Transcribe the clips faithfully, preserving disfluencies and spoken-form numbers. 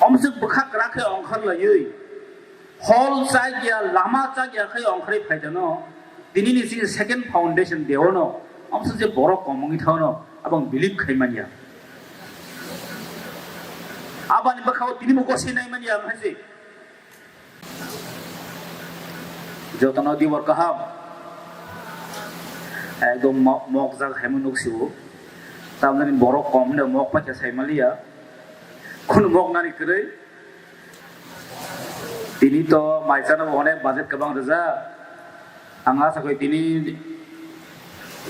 Omswk bwkha kwrak khe ongkhar laiwi, hol chak ya, lama chak ya khe ongkhorwi phaijano, tini ni chini second foundation day ono, omswk je borok kom wngwi thano, abang believe khai manya. Abani bwkhao tini bo gosai nai manya, ang hai se. Jotono dibor kaham. Ekdom mo-, mokjak haimo nuksio. Tamjani borok kom hwnwi mok paikha saimaliya. Khunu mok nani kwrwi. Tini to maisano onek budget kwbang rijak. Ang asa koi tini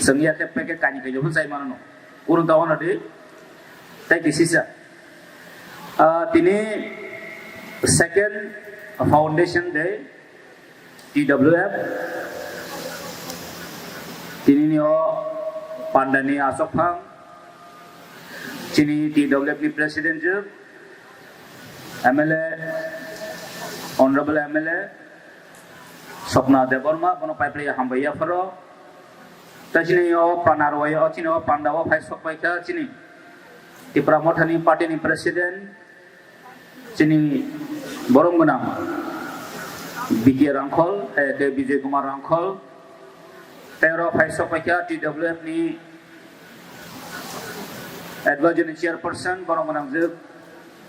chwngya khe packet kainwi kainwi phano chai mano. Kurung ta ono di. Tei kisisa. Ah, tini second foundation day. T W F, tini ni o pandani asok phang, chini T W F ni president je, M L A, honorable M L A, Swapna Debbarma, bono paipai hambai yapharo. Tai chini o panarwai o, chini o panda o phai sok paikha chini Tipra Mothani party ni president, chini borom gwnang B K Rangkhol, eh, ke Bijay Kumar Rangkhol, tei oro phai sok paikha T W F ni advisory chairperson, borom gwnang je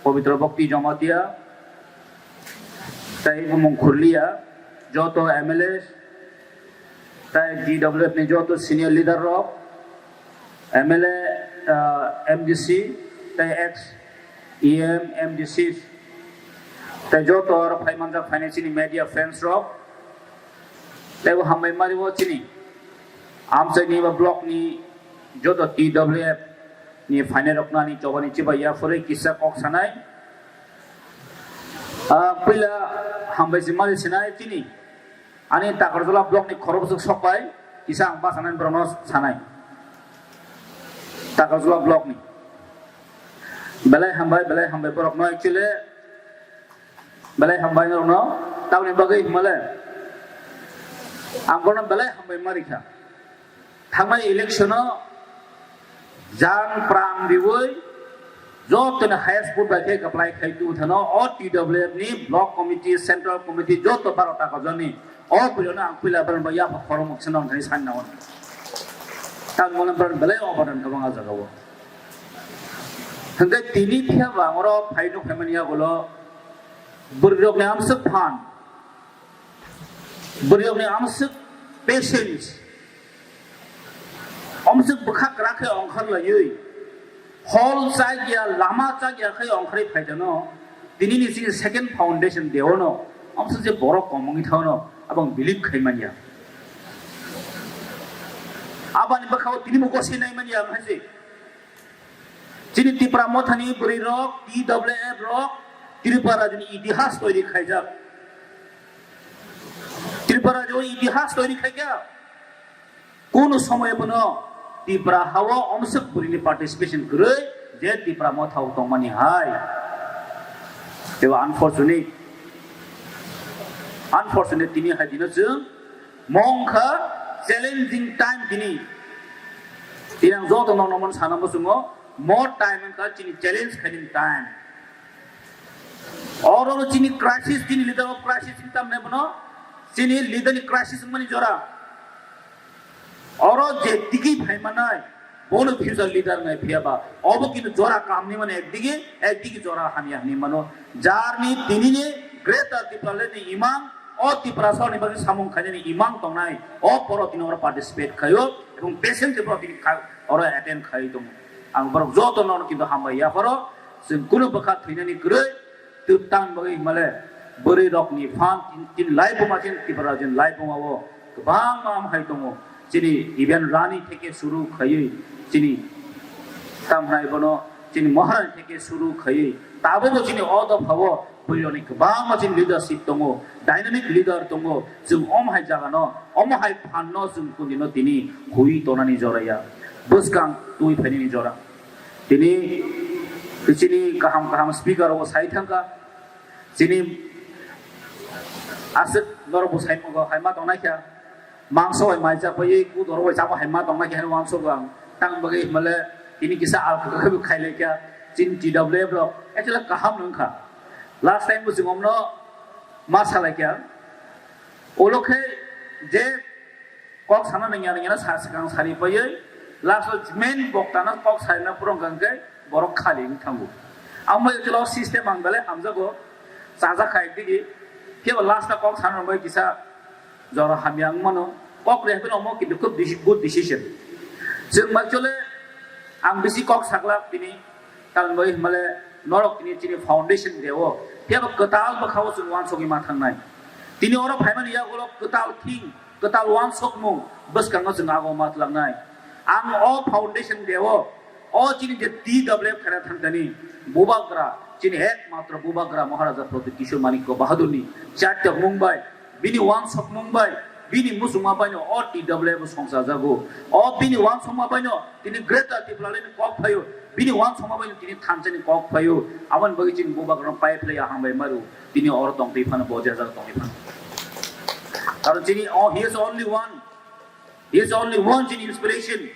Pabitra Bhakti Jamatia, tei bumung khurlia, joto M L A, tei T W F ni joto senior leader rok, M L A, ah, M D C, tei ex E M, M D C, tei joto oro phai manjak phainai chini media friends rok, tei bo hambai mari o chini amchaini ba block ni joto T W F ni phainai rok nani chobani chibai ya phurui kisa kok sanai. Ah, puila hambai se mari sinai chini. Ani Takarjala block ni khorok bwswk sok bai, kisa ang bachana borokno sanai. Takarjala block ni. Belai hambai, belai hambai borokno actually. Belai hambai norokno. Tamoni bagwi himale. Ang borokno belai hambai ma rikha. Thangnai election o jang pran riwi jotoni highest vote bai khe kwplai khai tu thano o T W F ni block committee, central committee joto baro ta kajani o puilano ang puila baro bai yapha khorok mukse nang thani sanna on. Tang mona baro belai obadan kwbang a jaga o. Hingke tini phiya ba oro phai nuk phaimani yagulo bwrwi rok ni amswk phan. Bwrwi rokni amswk patience, amswk bwkha kwrak khe ongkhar laiwi, hol chak ya, lama chak ya khe ongkhorwi phaijano, tini ni chini second foundation day ono, amswk je borok kom wngwi thano, abang believe khai manya. Abani bwkhao tini bo gosai nai manya, ang hai se. Chini Tipra Mothani bwrwi rok, T W F rok, Tripura rajyoni itihas toiri khaijak. Tripura rajyo itihas toiri khaikha. Kunu somoy bono Tripura hao omswk bwrwini participation kwrwi je Tipra Motha o tongmani hai. Tebo unfortunate, unfortunate tini hai dino chwng Mo wngkha challenging time tini. Tini ang joto nokno mano sana muchungo, mo time wngkha chini challenge khaini time. Oro chini crisis, chini leader of crisis wngkha tamni bono, chini leader ni crisis wngmani jora. Oro je tigi phaimanai, Bono future leader nai phiya ba, obo kintu jora kaham ni mano ekdigi, ekdigi jora hamya hinwi mano. Jarni tinini Greater Tipraland ni imang, o Tiprasa ni bagwi samung khainani imang tongnai, o borok tini oro participate khaio, ebong patient borok tini kha-, oro attend khai tongo. Ang borok joto no kintu hambai ya phoro, chwng kunu bwkha thwinani kwrwi, twtang bagwi himale bwrwi rokni phan tin, tin laibuma tin Tipra rajyoni laibuma o kwbangma amhai tongo. Chini even Rani theke suru khaiwi chini tamhnai bono chini Maharani theke suru khaiwi tabukbo chini o dophao bwrwirokni kwbangma chini leadership tongo, dynamic leader tongo. Chwng omo hai jagano, omo hai phanno chwng kunino tini hui tonani joraya, bwskang twi phainani jora. Tini, chini kaham kaham speaker rok sai thangkha. Chini aswk norok bo sai, hai ma tongnai kha. Mangso bai mai chapaiwi, kudoro bai chapa hai ma tongnai kha, hai uansuk ang. Tang bagwi himale, tini kisa alka khe bo khai lai kha. Chini T W F rok, actually kaham wng kha. Last time bo chwng omno ma salaikha. Ulo khe je kok sana nangya nangya sa swkang sari paiwi last o main bokta no kok sarina purung kha hwnkhe borok khali wng thango. Ang bai ulo system ang belai hamjago, chajak kha ekdigi. Kebo last o kok sana bai kisa jora hamya wng mano. Kok rehbeno omo kintu khub deci-, good decision. Chwng actually ang bisi kok saklak tini, karon bai himale norok tini chini foundation deo, phiya bo kwtal bwkhao chwng uansugwi ma thangnai. Tini oro phaimani yagulo kwtal thing, kwtal uansukmung bwskango chwng ago ma twlangnai. Ang o foundation deo, o chini je T W F khaina thangkani bubagra, chini ekmatro bubagra Maharaja Pradyut Kishore Manikya Bahadurni chaitokmung bai, bini uansukmung bai, bini muchungma baino o T W F bo songchajago. O bini uansukma baino tini Greater Tipraland ni kok phaio, bini uansukma baino tini thansa ni kok phaio. Aboni bagwi chini bubagrano pai phlaiya hambai maru, tini oro tongtwi phano, bo jajak tongwi phano. Karon chini o, he is only one, he is only one chini inspiration.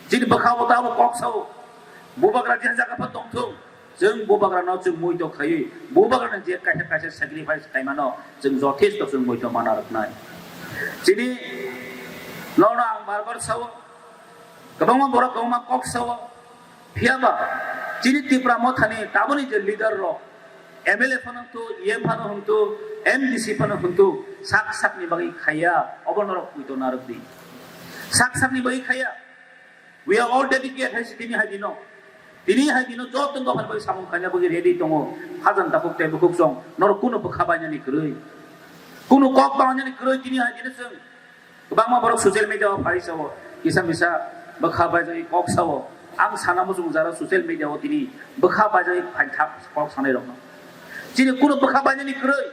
Chini bwkha bo tabo kok sao, bubagra je jaga pha tongthung. Chwng bubagrano chwng muito khaiwi, bubagrano je kaisa kaisa sacrifice khaimano chwng jothesto chwng muito mana rwknai. Chini nono ang bar bar sao, kwbangma borok kwbangma kok sao, phiyaba chini Tipra Mothani taboni je leader rok, M L A phano hwntu, E M phano hwntu, M D C phano hwntu, sak sakni bagwi khaiya, obo norok muito narwkdi. Sak sakni bagwi khaiya. We are all dedicated hai se tini hai dino. Tini hai dino joto dophani bagwi samung khaina bagwi ready tongo. Hajan takhuk tei bukhuk song norok kunu bwkha bainani kwrwi. Kunu kok bainani kwrwi tini hai dino chwng. Kwbangma borok social media o phai sao. Kisa misa bwkha baijagwi kok sao. Ang sana muchung jara social media o tini bwkha baijagwi phaithak kok sanai rokno. Chini kunu bwkha bainani kwrwi.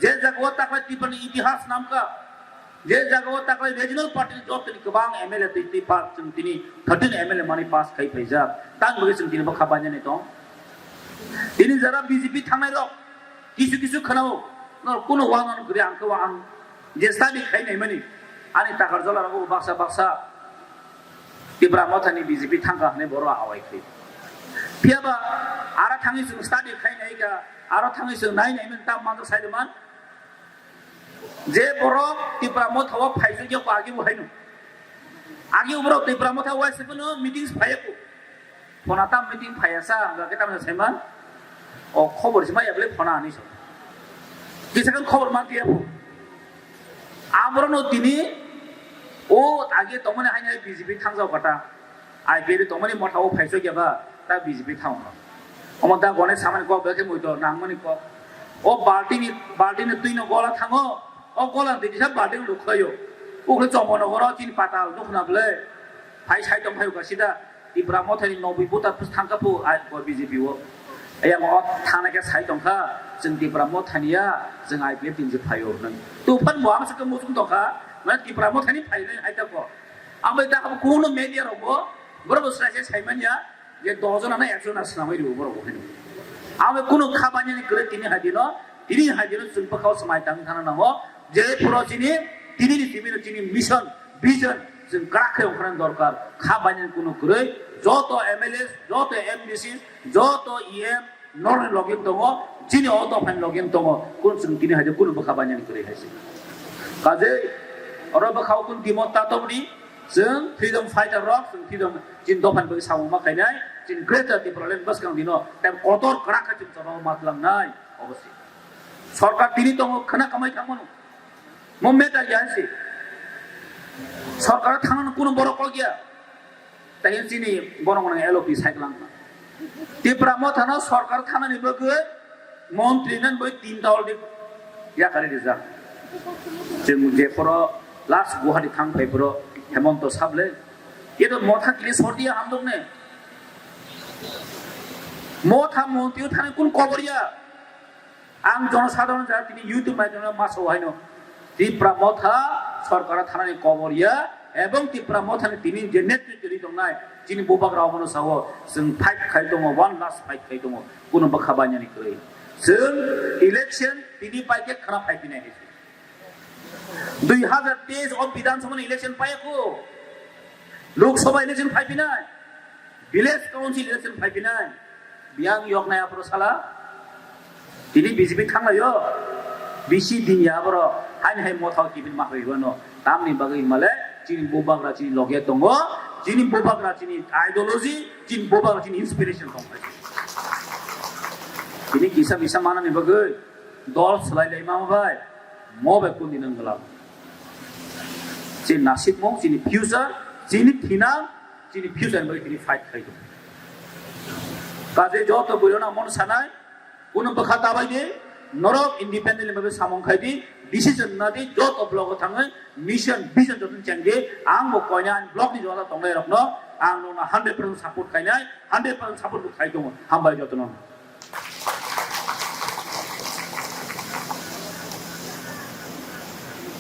Je jaga o taklai Tiprani itihas namkha. Je jaga o taklai regional party ni jotoni kwbang M L A twi twi par chwng tini thirteen M L A mani pass khai phaijak. Tang bagwi chwng tini bwkha bainani tong. Tini jara B J P thangnai rok kisu kisu khwnao. Nor kuno wano kwrwi ang khe ang je study khai nai mani. Ani takar jola rok baksa baksa Tipra Mothani B J P thangkha hwnwi borok awai khai. Phiyaba ara thangwi chwng study khai nai kha, ara thangwi chwng nai nai mani tam manjak sai man. Je borok Tipra Motha o phaisuk ya agi bo haino. Agi borok Tipra Motha o waisa phano meetings phaiya ko. Phona tam meeting phaiya sa, ang khe tamsa saiman. O khobor se maya bole phona ani so. Kisa kan khobor man tiya bo. Amro no tini o agi tongmani haino B J P thangjao kata. I P F ni tongmani motha o phaisok ya ba, ta B J P thang no. Omo da gone samani kok belai khe muito nangmani kok. O balti ni, balti ni twi no gola thango. O gola twi kisa balti no lukhlaio. Ukhle chombo no goro chini patal dukhna bwle. Phai sai tong phai uka sida. Tipra Mothani nobwi buta thangkha phu ai bo B J P o. Ayang o thana khe sai tongkha. Chwng Tipra Mothani ya, chwng I P F ni je phaio nang. Tufan bo amsa khe muchung tongkha. Mane Tipra Mothani phainai hai ta ko. Abo da abo kuno media rok bo, borok bo srai srai sai manya, je dos jon na ek jon na swnamwi rwo borok bo hino. Abo kuno kha banya ni kwrwi tini hai dino, tini hai dino chwng bwkhao swmai tang thana nango, je phoro chini, tini ni timi no chini mission, vision, chwng kwrak khe ongkhorna dorkar, kha banya ni kuno kwrwi, joto M L A, joto M D C, joto E M, Norni login tongo, chini o dophani login tongo, kun chwng tini hai de kunu bwkha bainani kwrwi hai se. Kajei, oro bwkha o kun timo tatokni, chwng freedom fighter rok, chwng freedom, chini dophani bagwi samung ma khainai, chini Greater Tipraland bwskang dino, tei kotor kwrak khe chwng chobao ma twlangnai, obo se. Sorkar tini tongo, khwna kamai thangmano. Mo matter ya hai se. Sorkar thangnano kunu borok kok ya. Tei chini borok nang L O P cycle ang. Tipra Mothano sorkar thanani bagwi montri nan bai tin dol di yakari rijak. Chwng je phoro last Guwahati thang phai phoro Hemanta Sable. Ye to Motha kili sordi hamdok ne. Motha montri thani kun kobor ya. Ang jonosadharon jara tini YouTube maidhyame masa haino Tipra Motha sorkar thanani kobor ya ebong Tipra Mothani tini je netritw ri tongnai chini bubagra omono sao chwng fight khai tongo, one last fight khai tongo, kuno bwkha bainani kwrwi. Chwng election tini pai khe khwna phai phinai hai se. Dui hazar teis o Bidhan Sabha ni election pai kho, Lok Sabha election phai phinai. Village Council election phai phinai, biyang yok nai aphuru sala. Tini B J P thanglaio, bisi dinya aborok haini hai mothao kibin ma hoiwano. Tamni bagwi himale chini bubagra chini loge tongo, chini bubagra chini ideology, chini bubagra chini inspiration tongkha. Tini kisa misa manani bagwi dol swlai lai mama bai, mo bai kundi nang glam. Chini nasibmung, chini future, chini thinang, chini future ni bagwi tini fight khai tongo. Kaje joto buino mon sanai, kuno bwkha tabai di, norok independently bai samung khai di, decision na di, joto block o thangwi mission vision joto cheng di, ang bo koina block ni jora tongnai rokno ang nokna hundred percent support khainai, hundred percent support bo khai tongo, hambai joto no.